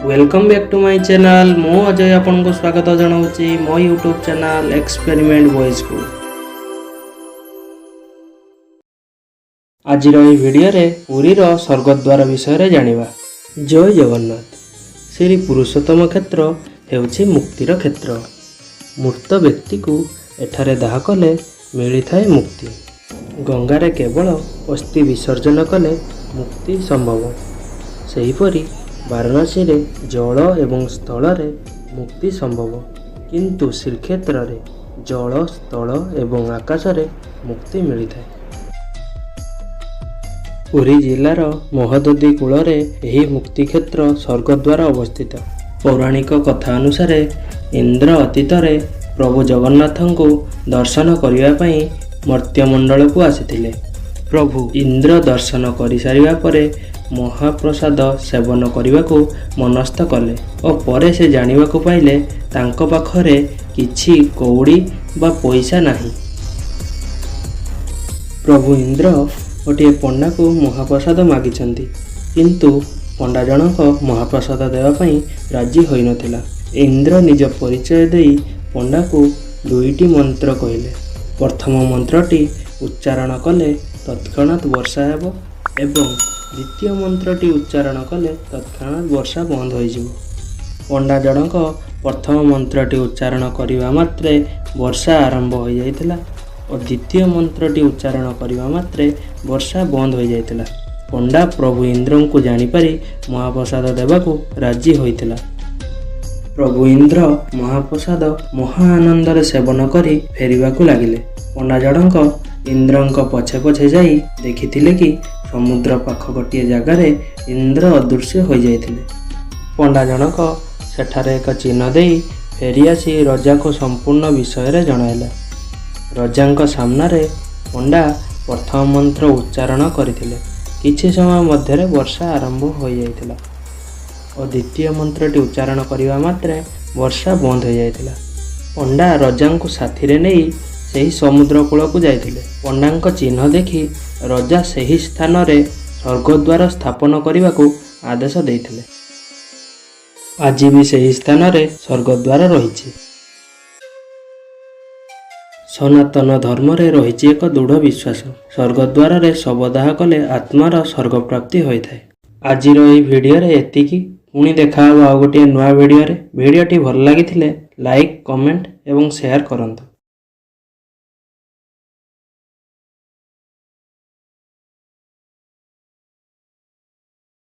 Welcome back to my channel. ମୁଁ ଅଜୟ ଆପଣଙ୍କୁ ସ୍ୱାଗତ ଜଣାଉଛି ମୋ ୟୁଟ୍ୟୁବ୍ ଚ୍ୟାନେଲ୍ ଏକ୍ସପେରିମେଣ୍ଟ ବଏଜ୍କୁ। ଆଜିର ଏହି ଭିଡ଼ିଓରେ ପୁରୀର ସ୍ୱର୍ଗଦ୍ୱାର ବିଷୟରେ ଜାଣିବା। ଜୟ ଜଗନ୍ନାଥ। ଶ୍ରୀ ପୁରୁଷୋତ୍ତମ କ୍ଷେତ୍ର ହେଉଛି ମୁକ୍ତିର କ୍ଷେତ୍ର। ମୃତ ବ୍ୟକ୍ତିକୁ ଏଠାରେ ଦାହ କଲେ ମିଳିଥାଏ ମୁକ୍ତି। ଗଙ୍ଗାରେ କେବଳ ଅସ୍ଥି ବିସର୍ଜନ କଲେ ମୁକ୍ତି ସମ୍ଭବ, ସେହିପରି ବାରାଣସୀରେ ଜଳ ଏବଂ ସ୍ଥଳରେ ମୁକ୍ତି ସମ୍ଭବ, କିନ୍ତୁ ଶ୍ରୀକ୍ଷେତ୍ରରେ ଜଳ, ସ୍ଥଳ ଏବଂ ଆକାଶରେ ମୁକ୍ତି ମିଳିଥାଏ। ପୁରୀ ଜିଲ୍ଲାର ମହୋଦଧି କୂଳରେ ଏହି ମୁକ୍ତିକ୍ଷେତ୍ର ସ୍ୱର୍ଗଦ୍ୱାର ଅବସ୍ଥିତ। ପୌରାଣିକ କଥା ଅନୁସାରେ, ଇନ୍ଦ୍ର ଅତୀତରେ ପ୍ରଭୁ ଜଗନ୍ନାଥଙ୍କୁ ଦର୍ଶନ କରିବା ପାଇଁ ମର୍ତ୍ତ୍ୟମଣ୍ଡଳକୁ ଆସିଥିଲେ। ପ୍ରଭୁ ଇନ୍ଦ୍ର ଦର୍ଶନ କରିସାରିବା ପରେ ମହାପ୍ରସାଦ ସେବନ କରିବାକୁ ମନସ୍ଥ କଲେ ଓ ପରେ ସେ ଜାଣିବାକୁ ପାଇଲେ, ତାଙ୍କ ପାଖରେ କିଛି କଉଡ଼ି ବା ପଇସା ନାହିଁ। ପ୍ରଭୁ ଇନ୍ଦ୍ର ଗୋଟିଏ ପଣ୍ଡାକୁ ମହାପ୍ରସାଦ ମାଗିଛନ୍ତି, କିନ୍ତୁ ପଣ୍ଡା ଜଣକ ମହାପ୍ରସାଦ ଦେବା ପାଇଁ ରାଜି ହୋଇନଥିଲା। ଇନ୍ଦ୍ର ନିଜ ପରିଚୟ ଦେଇ ପଣ୍ଡାକୁ ଦୁଇଟି ମନ୍ତ୍ର କହିଲେ। ପ୍ରଥମ ମନ୍ତ୍ରଟି ଉଚ୍ଚାରଣ କଲେ ତତ୍କ୍ଷଣାତ୍ ବର୍ଷା ହେବ ଏବଂ ଦ୍ୱିତୀୟ ମନ୍ତ୍ରଟି ଉଚ୍ଚାରଣ କଲେ ତତ୍କ୍ଷଣାତ୍ ବର୍ଷା ବନ୍ଦ ହୋଇଯିବ। ପଣ୍ଡା ଜଣକ ପ୍ରଥମ ମନ୍ତ୍ରଟି ଉଚ୍ଚାରଣ କରିବା ମାତ୍ରେ ବର୍ଷା ଆରମ୍ଭ ହୋଇଯାଇଥିଲା ଓ ଦ୍ୱିତୀୟ ମନ୍ତ୍ରଟି ଉଚ୍ଚାରଣ କରିବା ମାତ୍ରେ ବର୍ଷା ବନ୍ଦ ହୋଇଯାଇଥିଲା। ପଣ୍ଡା ପ୍ରଭୁ ଇନ୍ଦ୍ରଙ୍କୁ ଜାଣିପାରି ମହାପ୍ରସାଦ ଦେବାକୁ ରାଜି ହୋଇଥିଲା। ପ୍ରଭୁ ଇନ୍ଦ୍ର ମହାପ୍ରସାଦ ମହା ଆନନ୍ଦରେ ସେବନ କରି ଫେରିବାକୁ ଲାଗିଲେ। ପଣ୍ଡା ଜଣକ ଇନ୍ଦ୍ରଙ୍କ ପଛେ ପଛେ ଯାଇ ଦେଖିଥିଲେ କି ସମୁଦ୍ର ପାଖ ଗୋଟିଏ ଜାଗାରେ ଇନ୍ଦ୍ର ଅଦୃଶ୍ୟ ହୋଇଯାଇଥିଲେ। ପଣ୍ଡା ଜଣକ ସେଠାରେ ଏକ ଚିହ୍ନ ଦେଇ ଫେରିଆସି ରଜାଙ୍କୁ ସମ୍ପୂର୍ଣ୍ଣ ବିଷୟରେ ଜଣାଇଲା। ରଜାଙ୍କ ସାମ୍ନାରେ ପଣ୍ଡା ପ୍ରଥମ ମନ୍ତ୍ର ଉଚ୍ଚାରଣ କରିଥିଲେ। କିଛି ସମୟ ମଧ୍ୟରେ ବର୍ଷା ଆରମ୍ଭ ହୋଇଯାଇଥିଲା ଓ ଦ୍ୱିତୀୟ ମନ୍ତ୍ରଟି ଉଚ୍ଚାରଣ କରିବା ମାତ୍ରେ ବର୍ଷା ବନ୍ଦ ହୋଇଯାଇଥିଲା। ପଣ୍ଡା ରଜାଙ୍କୁ ସାଥିରେ ନେଇ ସେହି ସମୁଦ୍ର କୂଳକୁ ଯାଇଥିଲେ। ପଣ୍ଡାଙ୍କ ଚିହ୍ନ ଦେଖି ରଜା ସେହି ସ୍ଥାନରେ ସ୍ୱର୍ଗଦ୍ୱାର ସ୍ଥାପନ କରିବାକୁ ଆଦେଶ ଦେଇଥିଲେ। ଆଜି ବି ସେହି ସ୍ଥାନରେ ସ୍ୱର୍ଗଦ୍ୱାର ରହିଛି। ସନାତନ ଧର୍ମରେ ରହିଛି ଏକ ଦୃଢ଼ ବିଶ୍ୱାସ, ସ୍ୱର୍ଗଦ୍ୱାରରେ ଶବଦାହ କଲେ ଆତ୍ମାର ସ୍ୱର୍ଗପ୍ରାପ୍ତି ହୋଇଥାଏ। ଆଜିର ଏହି ଭିଡ଼ିଓରେ ଏତିକି। ପୁଣି ଦେଖାହେବ ଆଉ ଗୋଟିଏ ନୂଆ ଭିଡ଼ିଓରେ। ଭିଡ଼ିଓଟି ଭଲ ଲାଗିଥିଲେ ଲାଇକ୍, କମେଣ୍ଟ ଏବଂ ସେୟାର କରନ୍ତୁ।